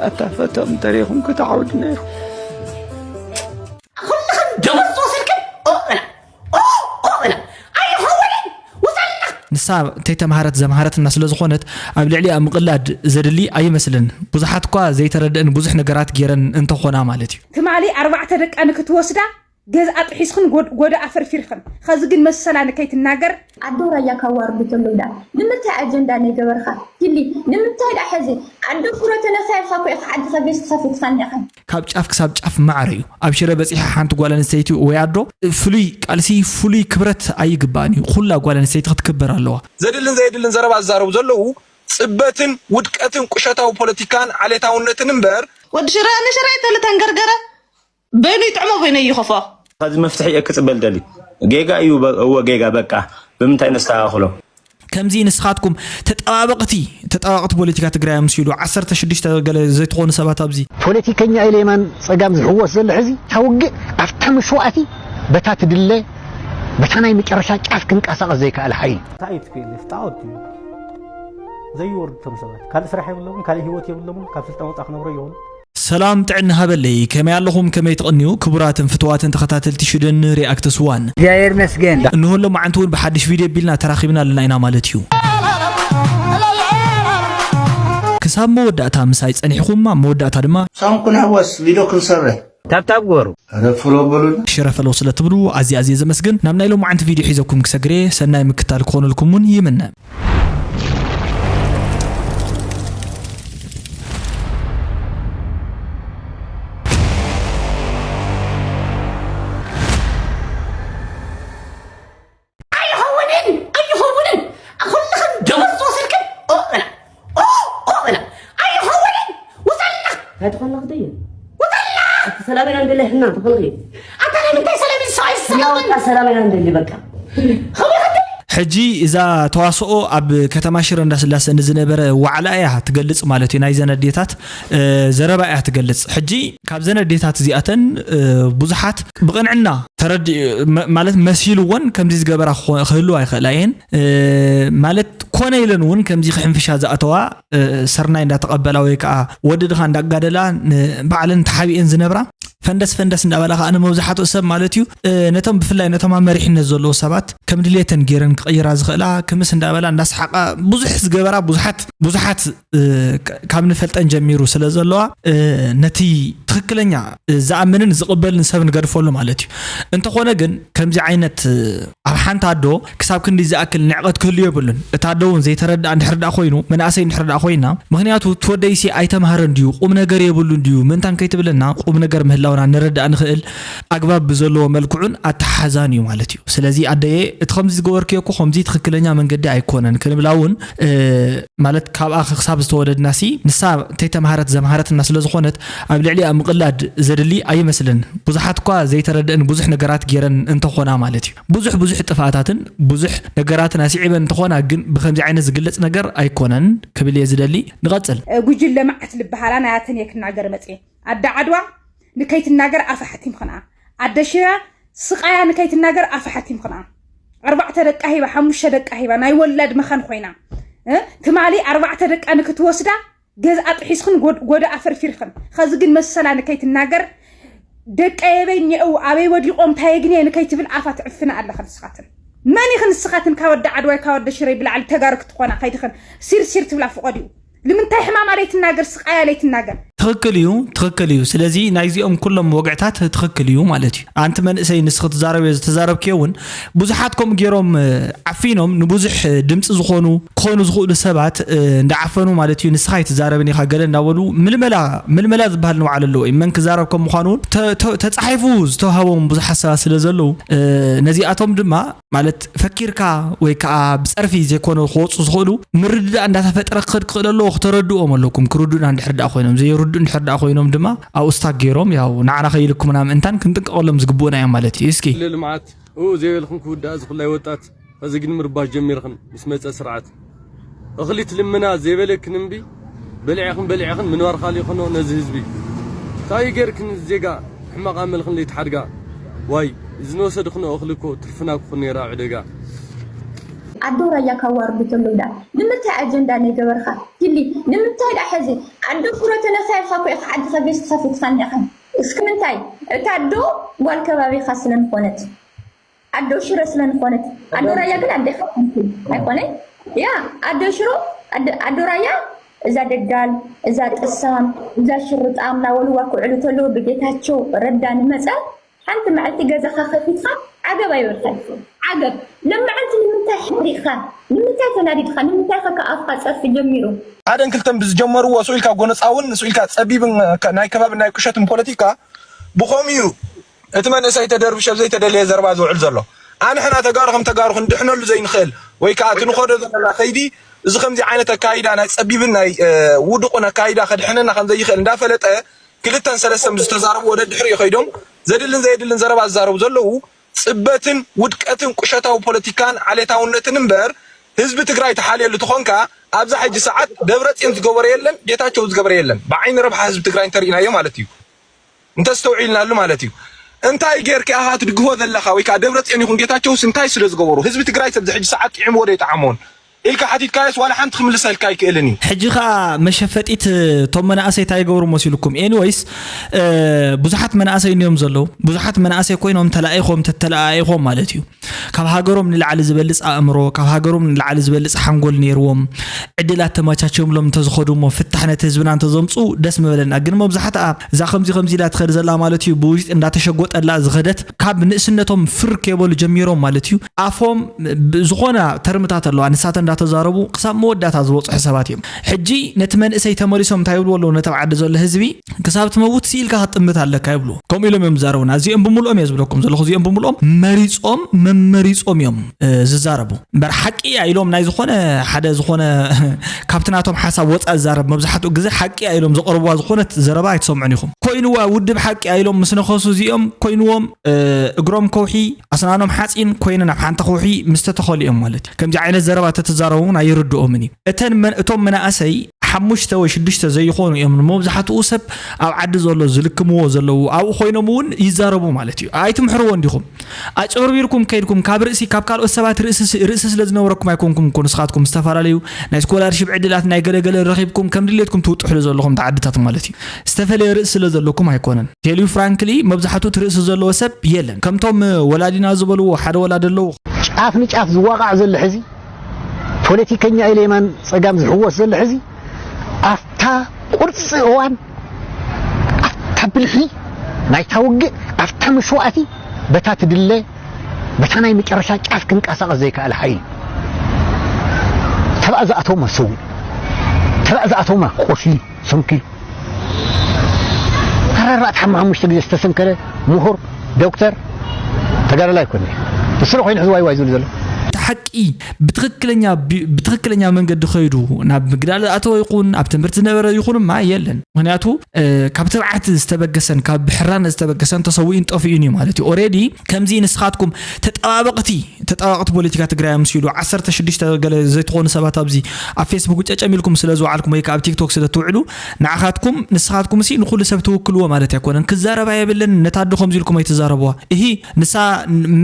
ኣታ ፈቶም እንተሪኹም ክትዓውድና ኢኹም። ኩልኽን ደሞዝ ዝወሰድክን ኦቕና ኦቕና ኣይኸውንን ውሰድና። ንሳ ተይተምሃረት ዘምሃረትና ስለ ዝኾነት ኣብ ልዕሊኣ ምቕላድ ዘድሊ ኣይመስልን። ብዙሓት እኳ ዘይተረድአን ብዙሕ ነገራት ገይረን እንተኾና ማለት እዩ። ትማሊ ኣርባዕተ ደቃ ንክትወስዳ ገዝኣ ጥሒስኽን ጎድ- ጎደኣ ፈርፊርኽን። ኸዚ ግን መሰላ ንከይትናገር ኣዶ ራያ ካብ ዋርዱ ተሎ ዳ ንምንታይ ኣጀንዳ ናይ ገበርካ ፊሊ ንምንታይ ዳ ሕዚ ኣዶ ፍረ ተነሳ ኢልካ ኮ ኢኻ ዓዲ ከገሽ ትኸፍት ፋንዳኻ ካብ ጫፍ ክሳብ ጫፍ ማዕረ እዩ። ኣብ ሽረ በጺሓ ሓንቲ ጓል ኣንስተይቲ ወይ ኣዶ ፍሉይ ቃልሲ ፍሉይ ክብረት ኣይግባእን እዩ። ኩላ ጓል ኣንስተይቲ ክትክበር ኣለዋ። ዘድልን ዘየድልን ዘረባ ዝዛረቡ ዘለዉ ጽበትን ውድቀትን ቁሸታዊ ፖለቲካን ዓሌታውነትን እምበር ወዲ ሽረ ንሽረ ይተል ተንገርገረ በይኑ ይጥዕሞ በይኑ ይኸፎ። ኸዚ መፍትሒ እየ ክጽበል ደሊ። ጌጋ እዩ በ- እወ ጌጋ በቃ ብምንታይ ነስተኻኽሎ? ከምዚ ንስኻትኩም ተጠባበቕቲ ተጠባበቕቲ ፖለቲካ ትግራይ ኣምሲሉ ዓሰርተ ሽዱሽተ ገለ ዘይትኾኑ ሰባት ኣብዚ ፖለቲከኛ ኢለ የማን ጸጋም ዝሕወስ ዘሎ ሕዚ እታ ውግእ ኣብታ መስዋእቲ በታ ትድለ በታ ናይ መጨረሻ ጫፍ ክንቀሳቐስ ዘይከኣለ ሓይሊ እንታይ እዩ ቲ ፒ ኤል ኤፍ ጣዖት ድዩ ዘይወርዱ እቶም ሰባት ካልእ ስራሕ የብሎምን ካልእ ህይወት የብሎምን ካብ ስልጣን ወፃ ክነብሮ ይኹን ሰላም ጥዕና ሃበለይ ከመይ ኣለኹም ከመይ ትቕንዩ ክቡራትን ፍትዋትን ተኸታተልቲ ሽደን ሪኣክትስ ዋን እግዚኣብሔር ይመስገን። እንሆ ሎማዓንቲ እውን ብሓድሽ ቪድዮ ቢልና ተራኺብና ኣለና ኢና ማለት እዩ ክሳብ መወዳእታ ምሳይ ጸኒሕኹም ኣብ መወዳእታ ድማ ሳንኩን ሕወስ ቪድዮ ክንሰርሕ ታብታብ ግበሩ። ረ ፍሎ በሉና። ሽረ ፈለው ስለ ትብሉ ኣዝየ ኣዝየ ዘመስግን ናብ ናይ ሎማዓንቲ ቪድዮ ሒዘኩም ክሰግሬ ሰናይ ምክታል ክኾነልኩም እውን ይምነ ኣይኸውንን ኣይኸውንን ኩልኽን ደሞዝ ዝወሰድክን ኦቕና ኦቕና ኣይኸውንን ውሰድና እንታይ ትኾና ክትይ ውሰድና እቲ ሰላም ኢና ንደሊ ሕና ትኾንኺ ኣታ ናይ ምንታይ ሰላም እዩ ሰብኣይ ሰላም ያወጣ ሰላም ኢና ንደሊ በቃ ኸመይ ክትይ ሕጂ እዛ ተዋስኦ ኣብ ከተማ ሽረ እንዳስላሰ ንዝነበረ ዋዕላ እያ ትገልጽ ማለት እዩ ናይዘን ኣዴታት ዘረባ እያ ትገልጽ ሕጂ ካብዘን ኣዴታት እዚኣተን ብዙሓት ብቕንዕና ተረዲ ማለት መሲልዎን ከምዚ ዝገበራ ክህልዋ ይኽእላ እየን ማለት ኮነ ኢለን እውን ከምዚ ክሕንፍሻ ዝኣተዋ ስርናይ እንዳተቐበላ ወይ ከዓ ወዲ ድኻ እንዳጋደላ ባዕለን ተሓቢኤን ዝነብራ ፈንደስ ፈንደስ እንዳበላ ከዓ ንመብዛሕትኡ ሰብ ማለት እዩ ነቶም ብፍላይ ነቶም ኣብ መሪሕነት ዘለዉ ሰባት ከም ድሌተን ገይረን ክቕይራ ዝኽእላ ክምስ እንዳበላ እንዳሰሓቃ ብዙሕ ዝገበራ ብዙሓት ብዙሓት ካብ ንፈልጠን ጀሚሩ ስለ ዘለዋ ነቲ ትኽክለኛ ዝኣምንን ዝቕበልን ሰብ ንገድፈሉ ማለት እዩ እንተኾነ ግን ከምዚ ዓይነት ኣብ ሓንቲ ኣዶ ክሳብ ክንዲ ዝኣክል ንዕቐት ክህሉ የብሉን እታ ኣዶ እውን ዘይተረድኣ እንድሕር ደኣ ኮይኑ መናእሰይ እንድሕር ደኣ ኮይና ምክንያቱ ትወደይሲ ኣይተምሃረን ድዩ ቁም ነገር የብሉን ድዩ ምእንታን ከይትብለና ቁም ነገር ምህላውና ንረዳእ ንኽእል ኣግባብ ብዘለዎ መልክዑን ኣተሓሓዛን እዩ ማለት እዩ ስለዚ ኣደየ እቲ ከምዚ ዝገበርክዮ እኮ ከምዚ ትኽክለኛ መንገዲ ኣይኮነን ክንብላ እውን ማለት ካብኣ ክሳብ ዝተወለድናሲ ንሳ ተይተምሃረት ዘምሃረትና ስለ ዝኾነት ኣብ ልዕሊኣ ምቕላድ ዘድሊ ኣይመስልን ብዙሓት እኳ ዘይተረድአን ብዙሕ ነገራት ገይረን እንተኾና ማለት እዩ ብዙሕ ብዙሕ ጥፍኣታትን ብዙሕ ነገራትን ኣስዒበን እንተኾና ግን ብከምዚ ዓይነት ዝግለፅ ነገር ኣይኮነን ክብል እየ ዝደሊ ንቐፅል ጉጅለ መዓት ልበሃላ ናያተን እየ ክናገር መፅየ ኣደ ዓድዋ ንከይትናገር ኣፋ ሓቲምኽንኣ ኣደ ሽረ ስቓያ ንከይትናገር ኣፋ ሓቲምኽንኣ ኣርባዕተ ደቃ ሂባ ሓሙሽተ ደቃ ሂባ ናይ ወላድ መኻን ኮይና ትማሊ ኣርባዕተ ደቃ ንክትወስዳ ገዝኣ ጥሒስኽን ጎደኣ ፈርፊርኽን ኸዚ ግን መሰላ ንከይትናገር ደቀየበይ ኒአው ኣበይ ወዲቖም እንታይ የግንየ ንከይትብል ኣፋ ትዕፍና ኣለኽን ንስኻትን መን ኢኽን ንስኻትን ካብ ወዲ ዓድዋይ ካብ ወዲ ሽረይ ብላዕሊ ተጋሩ ክትኾና ከይድኽን ሲርሲር ትብላ ፍቐድኡ ንምንታይ ሕማማ ለይትናገር ስቓያ ለይትናገር ትኽክል እዩ ትኽክል እዩ ስለዚ ናይዚኦም ኩሎም ወግዕታት ትኽክል እዩ ማለት እዩ ኣንቲ መንእሰይ ንስኺ ትዛረብዮ ዝተዛረብክዮ እውን ብዙሓት ከምኡ ገይሮም ዓፊኖም ንብዙሕ ድምፂ ዝኾኑ ክኾኑ ዝኽእሉ ሰባት እንዳዓፈኑ ማለት እዩ ንስኻ ኣይትዛረብን ኢኻ ገለ እንዳበሉ ምልመላ ምልመላ ዝበሃል ንባዕሉ ኣለዎ እዩ መን ክዛረብ ከም ምዃኑ እውን ተፃሒፉ ዝተውሃቦም ብዙሓት ሰባት ስለ ዘለዉ ነዚኣቶም ድማ ማለት ፈኪርካ ወይ ከዓ ብፀርፊ ዘይኮነ ክወፁ ዝኽእሉ ምርድዳእ እንዳተፈጠረ ክኸድ ክኽእል ኣለዎ ክተረድኦም ኣለኩም ክርዱእና እንድሕር ደኣ ኮይኖም ዘይርዱ እንድሕር ደኣ ኮይኖም ድማ ኣብኡ ስታክ ገይሮም ያው ንዓና ከይልኩምና ምእንታን ክንጥንቀቐሎም ዝግብኡና እዮም ማለት እዩ እስኪ ልልምዓት እኡ ዘይበልኽን ክውዳእ ዝኽላይ ወጣት ኸዚ ግን ምርባሽ ጀሚርኽን ምስ መጸ ስርዓት እኽሊ ትልምና ዘይበለክን እምቢ በሊዕኽን በሊዕኽን ምንባር ኻሊእኽኖ ነዚ ህዝቢ ታይ ገይርክን ዜጋ ሕማቕ ኣመልኽን ለይትሓድጋ ዋይ እዚ ንወሰድኽኖ እኽሊ እኮ ትርፍና ክኹን ነይራ ዕደጋ ኣዶ ራያ ካዋርዱ ተለው ዳ ንምንታይ ኣጀንዳ ናይ ገበርካ ፊሊ ንምንታይ ዳ ሕዚ ኣዶ ሽሮ ተነሳ ኢልካ ኮ ኢኻ ዓዲ ከገሽ ተኸፊትካ እኒኻ እስኪ ምንታይ እታ ኣዶ ጓል ከባቢኻ ስለንኾነት ኣዶ ሽሮ ስለንኾነት ኣዶ ራያ ግን ኣዴኻ ኣይኮነ ያ ኣዶ ሽሮ ኣዶ ራያ እዛ ደጋል እዛ ጥሳም እዛ ሽርጣም ናበልዋ ክውዕሉ ተለዉ ብጌታቸው ረዳ ንመፀ ሓንቲ መዓልቲ ገዛኻ ከፊትካ ዓገብ ኣይበልካን። ዓገብ ሎም መዓልቲ ንምንታይ ሓሪቕካ? ንምንታይ ተናዲድካ? ንምንታይ ከ ኣፍካ ፀርፊ ጀሚሩ? ሓደን ክልተን ብዝጀመርዎ ስኡ ኢልካ ጎነፃውን ስኡ ኢልካ ፀቢብን ናይ ከባቢ ናይ ቁሸትን ፖለቲካ ብኸምኡ እዩ እቲ መንእሰይ ተደርብሽ ኣብ ዘይተደለየ ዘረባ ዝውዕል ዘሎ። ኣንሕና ተጋሩ ከም ተጋሩ ክንድሕነሉ ዘይንኽእል ወይ ከዓ እቲ ንኸዶ ዘለና ከይዲ እዚ ከምዚ ዓይነት ኣካይዳ ናይ ፀቢብን ናይ ውዱቕን ኣካይዳ ከድሕነና ከም ዘይኽእል እንዳፈለጠ ክልተን ሰለስተን ዝተዛረቡ ወደ ድሕሪኡ ከይዶም ዘድልን ዘየድልን ዘረባ ዝዛረቡ ዘለዉ ፅበትን ውድቀትን ቁሸታዊ ፖለቲካን ዓሌታውነትን እምበር ህዝቢ ትግራይ ተሓልየሉ ተኾንካ ኣብዛ ሕጂ ሰዓት ደብረፅዮን ዝገበሮ የለን ጌታቸው ዝገበረ የለን ብዓይኒ ረብሓ ህዝቢ ትግራይ እንተሪእናዮ ማለት እዩ እንተስተውዒልናሉ ማለት እዩ እንታይ ጌርካ ኢኻ ትድግፎ ዘለኻ ወይ ከዓ ደብረፅዮን ይኹን ጌታቸውስ እንታይ ስለ ዝገበሩ ህዝቢ ትግራይ ሰብዚ ሕጂ ሰዓት ጥዒምዎ ዶ ይጠዓሞን ኢልካ ሓቲትካዮስ ዋላ ሓንቲ ክምልስ ኢልካ ኣይክእልን እዩ። ሕጂ ኸኣ መሸፈጢት እቶም መናእሰይ እንታይ ይገብሩ መሲልኩም? ኤኒወይስ ብዙሓት መናእሰይ እንዮም ዘለዉ። ብዙሓት መናእሰይ ኮይኖም ተላኢኾም ተተለኣኢኾም ማለት እዩ። ካብ ሃገሮም ንላዕሊ ዝበልጽ ኣእምሮ፣ ካብ ሃገሮም ንላዕሊ ዝበልጽ ሓንጎል ነይርዎም፣ ዕድላት ተመቻችዮምሎም እንተዝኸዱ እሞ ፍታሕ ነቲ ህዝብና እንተዘምጽኡ ደስ ምበለና። ግን መብዛሕትኣ እዛ ከምዚ ከምዚ ኢላ ትኸድ ዘላ ማለት እዩ ብውሽጢ እንዳተሸጎጠላ ዝኸደት ካብ ንእስነቶም ፍር ከይበሉ ጀሚሮም ማለት እዩ ኣፎም ዝኾና ተርምታት ኣለዋ ንሳተን እንዳተዛረቡ ክሳብ መወዳእታ ዝበፅሑ ሰባት እዮም። ሕጂ ነቲ መንእሰይ ተመሊሶም እንታይ ይብልዎ ኣለዉ ነቲ ኣብ ዓዲ ዘሎ ህዝቢ ክሳብ ትመውት ስኢልካ ክትጥምት ኣለካ ይብልዎ። ከምኡ ኢሎም እዮም ዝዛረቡና። እዚኦም ብምልኦም እየ ዝብለኩም ዘለኹ። እዚኦም ብምልኦም መሪፆም መመሪፆም እዮም ዝዛረቡ። እምበር ሓቂ እያ ኢሎም ናይ ዝኾነ ሓደ ዝኾነ ካብቲ ናቶም ሓሳብ ወፃ ዝዛረብ መብዛሕትኡ ግዜ ሓቂ እያ ኢሎም ዘቕርብዋ ዝኾነት ዘረባ ኣይትሰምዑን ኢኹም። ኮይንዋ ውድብ ሓቂ እያ ኢሎም ምስ ነኸሱ እዚኦም ኮይንዎም እግሮም ከውሒ ኣስናኖም ሓፂን ኮይነ ናብ ሓንቲ ከውሒ ምስ ተተኸሉ እዮም ማለት እዩ። ከምዚ ዓይነት ዘረባ ተተዛረቡ እውን ኣይርድኦምን እዩ። እተን እቶም መናእሰይ ሓሙሽተ ወይ ሽዱሽተ ዘይኾኑ እዮም ንመብዛሕትኡ ሰብ ኣብ ዓዲ ዘሎ ዝልክምዎ ዘለዉ ኣብኡ ኮይኖም እውን ይዛረቡ ማለት እዩ። ኣይትምሕርዎ እንዲኹም ኣጭበርቢርኩም ከይድኩም ካብ ርእሲ ካብ ካልኦት ሰባት ርእሲ ስለ ዝነበረኩም ኣይኮንኩም እኮ ንስኻትኩም ዝተፈላለዩ ናይ ስኮላርሺፕ ዕድላት ናይ ገለገለ ረኺብኩም ከም ድሌትኩም ትውጥሕሉ ዘለኹም ተዓድታት ማለት እዩ። ዝተፈለየ ርእሲ ስለ ዘለኩም ኣይኮነን። ቴልዩ ፍራንክሊ መብዛሕትኡ እቲ ርእሲ ዘለዎ ሰብ የለን። ከምቶም ወላዲና ዝበልዎ ሓደ ወላዲ ኣለዉ። ጫፍ ንጫፍ ዝዋቓዕ ዘሎ ሕዚ ፖለቲከኛ ኢለ የማን ጸጋም ዝሕወስ ዘሎ ሕዚ ኣብታ ቁርፂ እዋን ኣብታ ብልሒ ናይታ ውግእ ኣብታ መስዋእቲ በታ ትድለ በታ ናይ መጨረሻ ጫፍ ክንቀሳቐስ ዘይከኣለ ሓይሊ ተባእ ዝኣተውማ ሰው ተባእ ዝኣተውማ ቆስሊ ሰንኪሉ ኣራርባዕተ ሓሙሽተ ግዜ ዝተሰንከረ ምሁር ዶክተር ተጋዳላይ ኣይኮነ ንስለ ኮይኑ ሕዚ ዋይ ዋይ ዝብል ዘሎ እቲ ሓቂ ብትክክለኛ ብትክክለኛ መንገዲ ከይዱ ናብ ምግዳል ዝኣተወ ይኹን ኣብ ትምህርቲ ዝነበረ ይኹንማ የለን። ምክንያቱ ካብ ትብዓት ዝተበገሰን ካብ ሕራነት ዝተበገሰን ተሰዊኡን ጠፊኡን እዩ ማለት እዩ። ኦሬዲ ከምዚ ንስኻትኩም ተጠባበቕቲ ተጠባበቕቲ ፖለቲካ ትግራይ ኣምሲሉ ዓሰርተ ሽዱሽተ ገለ ዘይትኾኑ ሰባት ኣብዚ ኣብ ፌስቡክ ጨጨም ኢልኩም ስለ ዝወዓልኩም ወይ ከዓ ኣብ ቲክቶክ ስለ ትውዕሉ ንዓኻትኩም ንስኻትኩም ሲ ንኩሉ ሰብ ትውክልዎ ማለት ኣይኮነን። ክዛረባ የብለን ነታ ኣዶ ከምዚ ኢልኩም ኣይትዛረብዋ። እሂ ንሳ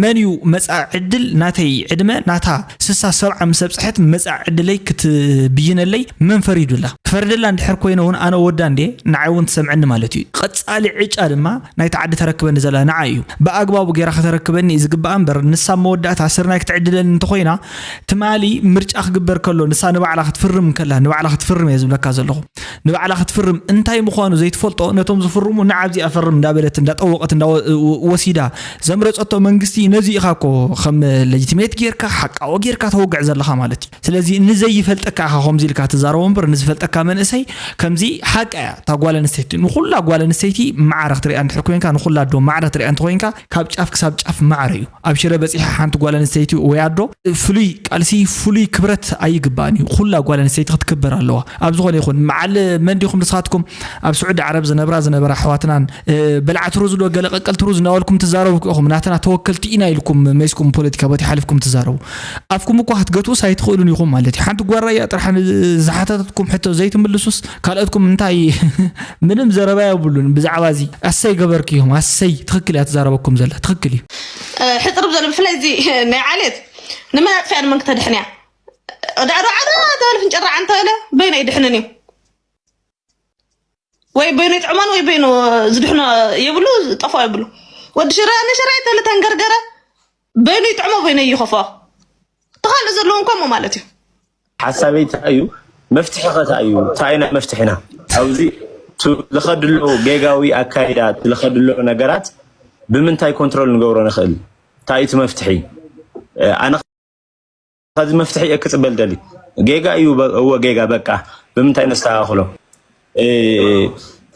መን እዩ መጻ ዕድል ናተይ ዕድመ ናታ ስሳ ሰብዓ ምስ ኣብጽሐት መጻ ዕድለይ ክትብይነለይ መን ፈሪዱላ? ክፈርደላ እንድሕር ኮይነ እውን ኣነ ወዳ እንዴ ንዓይ እውን ትሰምዐኒ ማለት እዩ። ቀጻሊ ዕጫ ድማ ናይቲ ዓዲ ተረክበኒ ዘላ ንዓይ እዩ። ብኣግባቡ ገይራ ከተረክበኒ እዩ ዝግባኣ እምበር ንሳ መወዳእታ ስርናይ ክትዕድለኒ እንተኾይና ትማሊ ምርጫ ክግበር ከሎ ንሳ ንባዕላ ክትፍርም እንከላ ንባዕላ ክትፍርም እየ ዝብለካ ዘለኹ። ንባዕላ ክትፍርም እንታይ ምዃኑ ዘይትፈልጦ ነቶም ዝፍርሙ ንዓ ኣብዚኣ ፈርም እንዳበለት እንዳጠወቐት እንዳወሲዳ ዘምረፀቶ መንግስቲ ነዚ ኢኻ እኮ ከም ለጅትሜት ጌርካ ሓቃዊ ጌርካ ተወግዕ ዘለኻ ማለት እዩ። ስለዚ ንዘይፈልጠካ ኢኻ ከምዚ ኢልካ ትዛረቦ እምበር ንዝፈልጠካ መንእሰይ ከምዚ ሓቃ እያ እታ ጓል ኣንስተይቲ ንኹላ ጓል ኣንስተይቲ ማዕረ ክትሪኣ እንድሕር ኮይንካ ንኹላ ኣዶ ማዕረ ትሪኣ እንተኮይንካ ካብ ጫፍ ክሳብ ጫፍ ማዕረ እዩ። ኣብ ሽረ በፂሓ ሓንቲ ጓል ኣንስተይቲ ወይ ኣዶ ፍሉይ ቃልሲ ፍሉይ ክብረት ኣይግባእን እዩ። ኩላ ጓል ኣንስተይቲ ክትክበር ኣለዋ። ኣብ ዝኾነ ይኹን መዓል መን ዲኹም ንስኻትኩም ኣብ ስዑዲ ዓረብ ዝነብራ ዝነበራ ኣሕዋትናን በላዕቲ ሩዝ ዶ ገለ ቀቀልቲ ሩዝ እናበልኩም ትዛረቡ እኮ ኢኹም ናትና ተወከልቲ ኢና ኢልኩም መይስኩም ፖለቲካ ቦታ ሓሊፍኩም ትዛረቡ። ኣፍኩም እኳ ክትገትኡስ ኣይትኽእሉን ኢኹም ማለት እዩ። ሓንቲ ጓል ራያ ጥራሕ ዝሓተተትኩም ሕቶ ዘይትምልሱስ ካልኦትኩም እንታይ ምንም ዘረባ የብሉን ብዛዕባ እዚ። ኣሰይ ገበርክዮም ኣሰይ ትኽክል እያ ትዛረበኩም ዘላ ትኽክል እዩ። ሕፅር ብዘለ ብፍላይ እዚ ናይ ዓሌት ንመን ኣጥፍያ ንመን ክተድሕንያ? ዳዕሮ ዓላ ተበለ ፍንጨራ ዓንተ በለ በይኑ ኣይድሕንን እዩ። ወይ በይኑ ይጥዕሞን ወይ በይኑ ዝድሕኖ የብሉ፣ ጠፎ የብሉ። ወዲ ሽረ ንሽረ ተለ ተንገርገረ በይኑ ይጥዕሞ በይኑ ይኸፎ። ተኻለ ዘለውን ከምኡ ማለት እዩ። ሓሳበይ እንታይ እዩ? መፍትሒ ከ እንታይ እዩ? እንታይ ኢና መፍትሒና? ኣብዚ እቲ ዝኸድሎ ጌጋዊ ኣካይዳ፣ እቲ ዝኸድሎ ነገራት ብምንታይ ኮንትሮል ንገብሮ ንኽእል? እንታይ እዩ እቲ መፍትሒ? ኣነ ከዚ መፍትሒ እየ ክፅበል ደሊ። ጌጋ እዩ፣ በ- እወ ጌጋ፣ በቃ ብምንታይ ነስተካክሎ? እ፣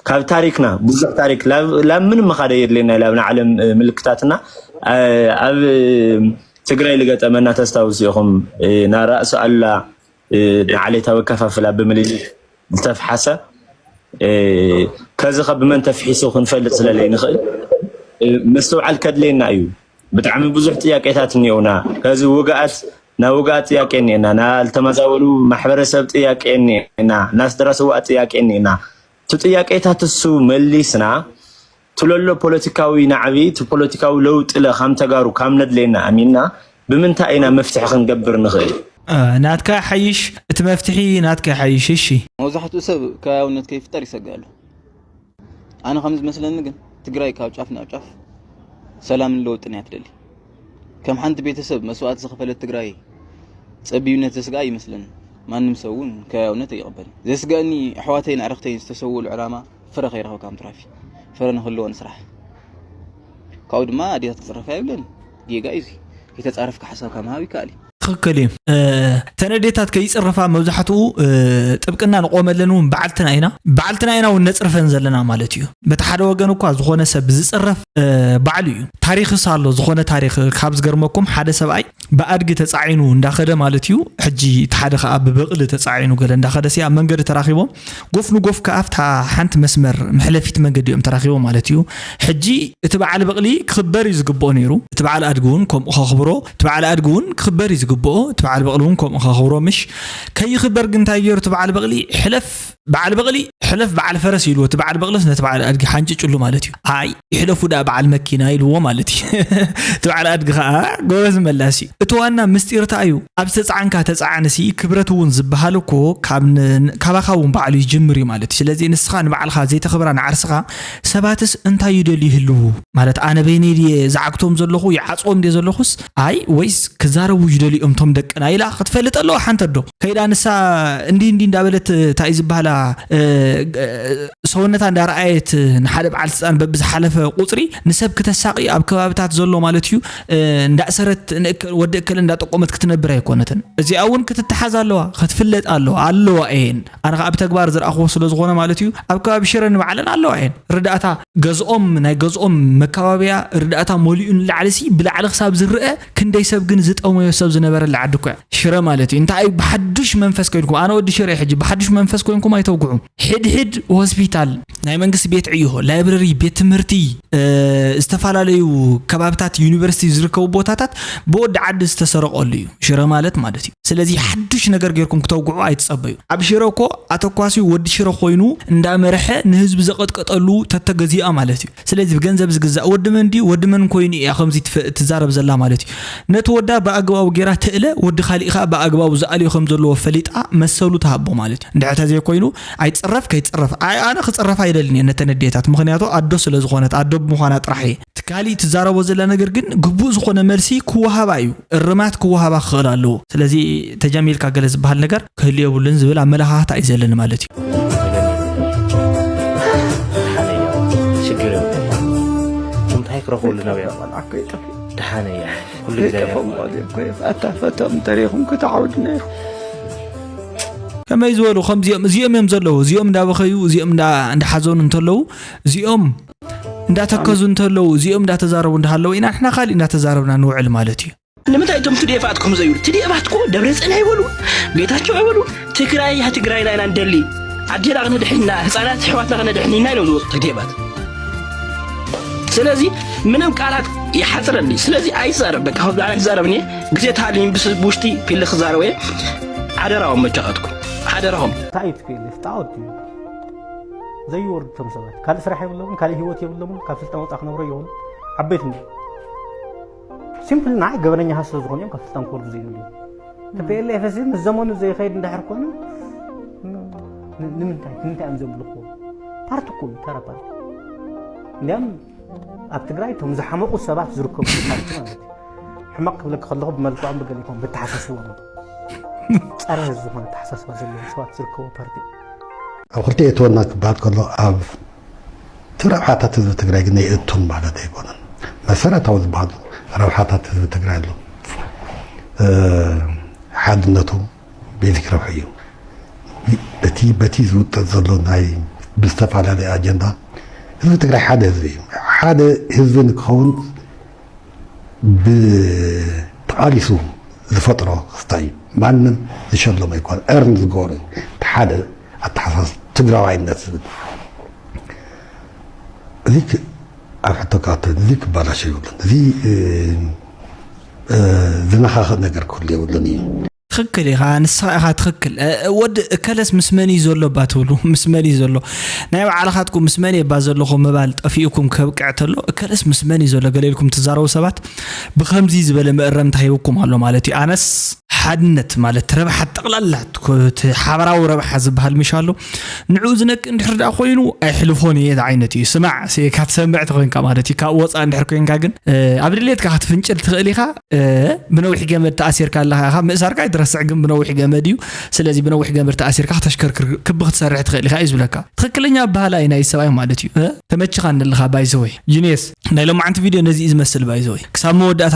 ካብ ታሪክና ብዙሕ ታሪክ ላብ ላብ ምንም መኻደ የድልየና ኢላ ኣብ ንዓለም እ፣ ምልክታትና እ፣ ኣብ እ፣ ትግራይ ልገጠመና ተስታውሱ ኢኹም እ፣ ና ራእሲ ኣሉላ እ፣ ንዓሌታዊ ኣከፋፍላ ብምልሊክ ዝተፍሓሰ እ፣ ከዚ ከ ብመን ተፍሒሱ ክንፈልጥ ስለለይ ንኽእል እ፣ ምስትውዓል ከድልየና እዩ። ብጣዕሚ ብዙሕ ጥያቄታት እኒኦና ከዚ ውግኣት ና ውግኣት ጥያቄ እኒኤና፣ ና ልተመዛበሉ ማሕበረሰብ ጥያቄ እኒኤና፣ ና ስድራ ስውኣት ጥያቄ እኒኤና። እቲ ጥያቄታት እሱ መሊስና ትለሎ ፖለቲካዊ ናዕቢ እቲ ፖለቲካዊ ለውጢ ለ ካም ተጋሩ ካም ነድሌና ኣሚንና ብምንታይ ኢና መፍትሒ ክንገብር ንኽእል? ናትካ ሓይሽ እቲ መፍትሒ ናትካ ሓይሽ እሺ። መብዛሕትኡ ሰብ ከባብነት ከይፍጠር ይሰግእ ኣሎ። ኣነ ከም ዝመስለኒ ግን ትግራይ ካብ ጫፍ ናብ ጫፍ ሰላምን ለውጥን እያ ትደሊ። ከም ሓንቲ ቤተሰብ መስዋእቲ ዝኸፈለት ትግራይ ጸቢብነት ዘስግኣ ይመስለኒ። ማንም ሰብ እውን ከባብነት ኣይቕበልን። ዘስግኣኒ ኣሕዋተይን ኣዕርኽተይን ዝተሰውእሉ ዕላማ ፍረ ከይረኸብካ ምትራፍ እዩ። ፍረ ንክህልዎ ንስራሕ። ካብኡ ድማ ኣዴታት ክፅረፋ የብለን። ጌጋ እዩ እዚ። ከይተፃረፍካ ሓሳብካ ምሃብ ይከኣል እዩ። ትኽክል እዩ። ተን ኣዴታት ከይፅረፋ መብዛሕትኡ ጥብቅና ንቆመለን እውን በዓልትና ኢና በዓልትና ኢና እውን ነፅርፈን ዘለና ማለት እዩ። በቲ ሓደ ወገን እኳ ዝኾነ ሰብ ዝፅረፍ ባዕሉ እዩ። ታሪክስ ኣሎ ዝኾነ ታሪክ ካብ ዝገርመኩም ሓደ ሰብኣይ ብኣድጊ ተፃዒኑ እንዳኸደ ማለት እዩ። ሕጂ እቲ ሓደ ከዓ ብበቕሊ ተፃዒኑ ገለ እንዳኸደ ሲኣ መንገዲ ተራኺቦም ጎፍ ንጎፍ ከዓ ኣብታ ሓንቲ መስመር መሕለፊት መንገዲ እዮም ተራኺቦም ማለት እዩ። ሕጂ እቲ በዓል በቕሊ ክኽበር እዩ ዝግብኦ ነይሩ። እቲ በዓል ኣድጊ እውን ከምኡ ከኽብሮ እቲ በዓል ኣድጊ እውን ክኽበር እዩ ዝግብኦ። እቲ በዓል በቕሊ እውን ከምኡ ከኽብሮ ምሽ ከይኽበር ግን እንታይ ገይሩ እቲ በዓል በቕሊ ሕለፍ በዓል በቕሊ ሕለፍ በዓል ፈረስ ኢልዎ እቲ በዓል በቕልስ ነቲ በዓል ኣድጊ ሓንጭጭሉ ማለት እዩ። ኣይ ይሕለፉ ደኣ በዓል መኪና ኢልዎ ማለት እዩ። እቲ በዓል ኣድጊ ከዓ ጎበዝ መላስ እዩ። እቲ ዋና ምስጢር እንታይ እዩ? ኣብ ዝተፃዓንካ ተፃዓንሲ ክብረት እውን ዝበሃል እኮ ካብ ን- ካባኻ እውን ባዕሉ ይጅምር እዩ ማለት እዩ። ስለዚ ንስኻ ንባዕልኻ ዘይተኽብራ ንዓርስኻ ሰባትስ እንታይ ይደልዩ ይህልዉ ማለት ኣነ በይነይ ድየ ዝዓግቶም ዘለኹ ይዓፅዎም ድየ ዘለኹስ ኣይ ወይስ ክዛረቡ ይደልዩ እዮም ቶም ደቅና ኢላ ክትፈልጥ ኣለዋ ሓንቲ ኣዶ ከይዳ ንሳ እንዲ እንዲ እንዳበለት እንታይ ዝበሃላ ሰውነታ እንዳረኣየት ንሓደ በዓል ስልጣን በብዝሓለፈ ቁፅሪ ንሰብ ክተሳቂ ኣብ ከባብታት ዘሎ ማለት እዩ እንዳእሰረት ወዲ እከለ እንዳጠቆመት ክትነብር ኣይኮነትን። እዚኣ እውን ክትተሓዝ ኣለዋ ክትፍለጥ ኣለዋ ኣለዋ እየን። ኣነ ከዓ ብተግባር ዝረኣኽዎ ስለዝኾነ ማለት እዩ ኣብ ከባቢ ሽረ ንባዕለን ኣለዋ እየን። ርዳእታ ገዝኦም ናይ ገዝኦም መከባብያ ርዳእታ መሊኡ ንላዕሊ ሲ ብላዕሊ ክሳብ ዝረአ ክንደይ ሰብ ግን ዝጠመዮ ሰብ ዝነበረላ ዓዲ እኮ እያ ሽረ ማለት እዩ። እንታይ ብሓዱሽ መንፈስ ኮይንኩም ኣነ ወዲ ሽረ ሕጂ ብሓዱሽ መንፈስ ኮይንኩም ኣይተውግዑ። ሕድሕድ ሆስፒታል፣ ናይ መንግስቲ ቤት ዕዮ፣ ላይብረሪ፣ ቤት ትምህርቲ፣ ዝተፈላለዩ ከባብታት ዩኒቨርሲቲ ዝርከቡ ቦታታት ብወዲ ዓዲ ዝተሰረቀሉ እዩ ሽረ ማለት ማለት እዩ። ስለዚ ሓዱሽ ነገር ጌርኩም ክተውግዑ ኣይትጸበዩ። ኣብ ሽረ እኮ ኣተኳሲ ወዲ ሽረ ኮይኑ እንዳመረሐ ንህዝቢ ዘቐጥቀጠሉ ተተገዚኣ ማለት እዩ። ስለዚ ብገንዘብ ዝግዛእ ወዲ መን ድዩ ወዲ መን ኮይኑ እያ ከምዚ ትዛረብ ዘላ ማለት እዩ። ነቲ ወዳ ብኣግባቡ ጌራ ተእለ ወዲ ካሊእ ከዓ ብኣግባቡ ዝኣልዮ ከም ዘለዎ ፈሊጣ መሰሉ ትሃቦ ማለት እዩ። እንድሕር ተዘይኮይኑ ኣይትፅረፍ ከይትፅረፍ ኣይ ኣነ ክፅረፍ ኣይደልን እየ ነተን ኣዴታት ምክንያቱ ኣዶ ስለዝኮነት ኣዶ ብምኳና ጥራሕ እየ። እቲ ካሊእ ትዛረቦ ዘላ ነገር ግን ግቡእ ዝኾነ መልሲ ክወሃባ እዩ እርማት ክወሃባ ክኽእል ኣለዎ። ስለዚ ተጃሚልካ ገለ ዝበሃል ነገር ክህሉ የብሉን ዝብል ኣመለኻኽታ እዩ ዘለኒ ማለት እዩ። ሽግር እንታይ ክረኽበሉ ናብያ ደሓነ እያ ኩሉ ግዜ ኣታ ፈቶም እንተሪኹም ክትዓውድና ኢኹም። ከመይ ዝበሉ ከምዚኦም እዚኦም እዮም ዘለዉ እዚኦም እንዳበኸዩ እዚኦም እንዳሓዘኑ እንተለዉ እዚኦም እንዳተከዙ እንተለዉ እዚኦም እንዳተዛረቡ እንዳሃለዉ ኢና ንሕና ካሊእ እንዳተዛረብና ንውዕል ማለት እዩ። ንምንታይ እቶም ትዴፋት ከምኡ ዘይብሉ? ትዴፋት እኮ ደብረፅዮን ኣይበሉ፣ ጌታቸው ኣይበሉ። ትግራይ እያ፣ ትግራይና ኢና ንደሊ። ኣዴና ክነድሕን ኢና፣ ህፃናት ኣሕዋትና ክነድሕን ኢና ኢሎም ዝወፁ ትዴፋት። ስለዚ ምንም ቃላት ይሓፅረኒ። ስለዚ ኣይዛረብ፣ በቃ ካብ ዛዕባ ኣይዛረብን እየ። ግዜ ተሃልዩኒ ብስ- ብውሽጢ ፊልድ ክዛረብ እየ። ሓደራኹም መጫወትኩም፣ ሓደራኹም። እንታይ እዩ ቲፒኤልኤፍ ጣዖት እዩ። ዘይወርዱ እቶም ሰባት ካልእ ስራሕ የብሎምን፣ ካልእ ህይወት የብሎምን። ካብ ስልጣን ወፃእ ክነብሩ ይኹን ዓበይቲ ሲምፕል ንዓይ ገበነኛታት ስለ ዝኾኑ እዮም ካብ ስልጣን ክወርዱ ዘይደልዩ። ቲፒኤልኤፍ እዚ ምስ ዘመኑ ዘይኸይድ እንድሕር ኮይኑ ን- ንምንታይ ንምንታይ እዮም ዘምልኽዎ? ፓርቲ እኮ እዩ፣ ተራ ፓርቲ። እንዲያም ኣብ ትግራይ እቶም ዝሓመቑ ሰባት ዝርከቡ ፓርቲ ማለት እዩ። ሕማቕ ክብለካ ከለኹ ብመልክዖም ብገሊኮም ብተሓሳስቦም ጸረ ህዝቢ ዝኾነ ተሓሳስባ ዘለዎም ሰባት ዝርከቡ ፓርቲ እዩ። ኣብ ክልተ የእትወና ክበሃል ከሎ ኣብ እቲ ረብሓታት ህዝቢ ትግራይ ግን የእቱን ማለት ኣይኮነን። መሰረታዊ ዝበሃሉ ረብሓታት ህዝቢ ትግራይ ኣሎ። ሓድነቱ ቤዚክ ረብሑ እዩ። እቲ በቲ ዝውጠጥ ዘሎ ናይ ብዝተፈላለየ ኣጀንዳ ህዝቢ ትግራይ ሓደ ህዝቢ እዩ። ሓደ ህዝቢ ንክኸውን ብተቓሊሱ ዝፈጥሮ ክስታይ እዩ። ማንም ዝሸለሞ ኣይኮነ እርን ዝገበሮ እዩ። እቲ ሓደ ኣተሓሳስ ትግራዋይነት ዝብል እዚ ክ- ኣብ ሕቶ ክኣቶ እዚ ክባላሸ ይብሉን እዚ ዝነኻኽእ ነገር ክህሉ የብሉን እዩ። ትኽክል ኢኻ፣ ንስኻ ኢኻ ትኽክል። ወዲ እከለስ ምስ መን እዩ ዘሎ እባ ትብሉ፣ ምስ መን እዩ ዘሎ? ናይ ባዕልኻትኩም ምስ መን እባ ዘለኹ ምባል ጠፊኡኩም ከብቅዕ ተሎ፣ እከለስ ምስ መን እዩ ዘሎ ገለ ኢልኩም ትዛረቡ ሰባት ብኸምዚ ዝበለ መእረምታ ሂብኩም ኣሎ ማለት እዩ። ኣነስ ሓድነት ማለት ረብሓ ጠቕላላ እቲ ሓበራዊ ረብሓ ዝበሃል ምሽ ኣሎ ንዑ ዝነቅ እንድሕር ደኣ ኮይኑ ኣይሕልፎን እየ ዓይነት እዩ። ስማዕ ሲ ካብ ትሰምዕ ተኮይንካ ማለት እዩ። ካብ ወፃ እንድሕር ኮይንካ ግን ኣብ ድሌትካ ክትፍንጭል ትኽእል ኢኻ። ብነዊሕ ገመድ ተኣሲርካ ኣለኻ ኢኻ ምእሳርካ ኣይትረስዕ ግን ብነዊሕ ገመድ እዩ። ስለዚ ብነዊሕ ገመድ ተኣሲርካ ክተሽከርክር ክቢ ክትሰርሕ ትኽእል ኢኻ እዩ ዝብለካ። ትኽክለኛ ኣበሃላ እዩ ናይ ሰብኣይ ማለት እዩ። ተመችኻ ንለኻ ባይዘወይ ዩኔስ ናይ ሎማዓንቲ ቪድዮ ነዚ እዩ ዝመስል ባይዘወይ ክሳብ መወዳእታ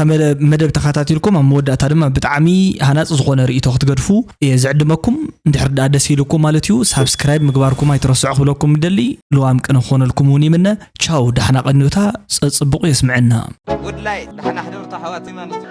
መደብ ተኸታቲልኩም ኣብ መወዳእታ ድማ ብጣዕሚ ሃናፂ ዝኾነ ርእቶ ክትገድፉ እየ ዝዕድመኩም። እንድሕር ደኣ ደስ ኢልኩም ማለት እዩ ሳብስክራይብ ምግባርኩም ኣይትረስዑ ክብለኩም ደሊ። ልዋም ቅነ ክኾነልኩም እውን ይምነ። ቻው ዳሕና ቀኒታ ፀፅቡቑ የስምዐና። ጉድላይ ዳሕና ሕደርቱ ኣሕዋት ይማንስቱ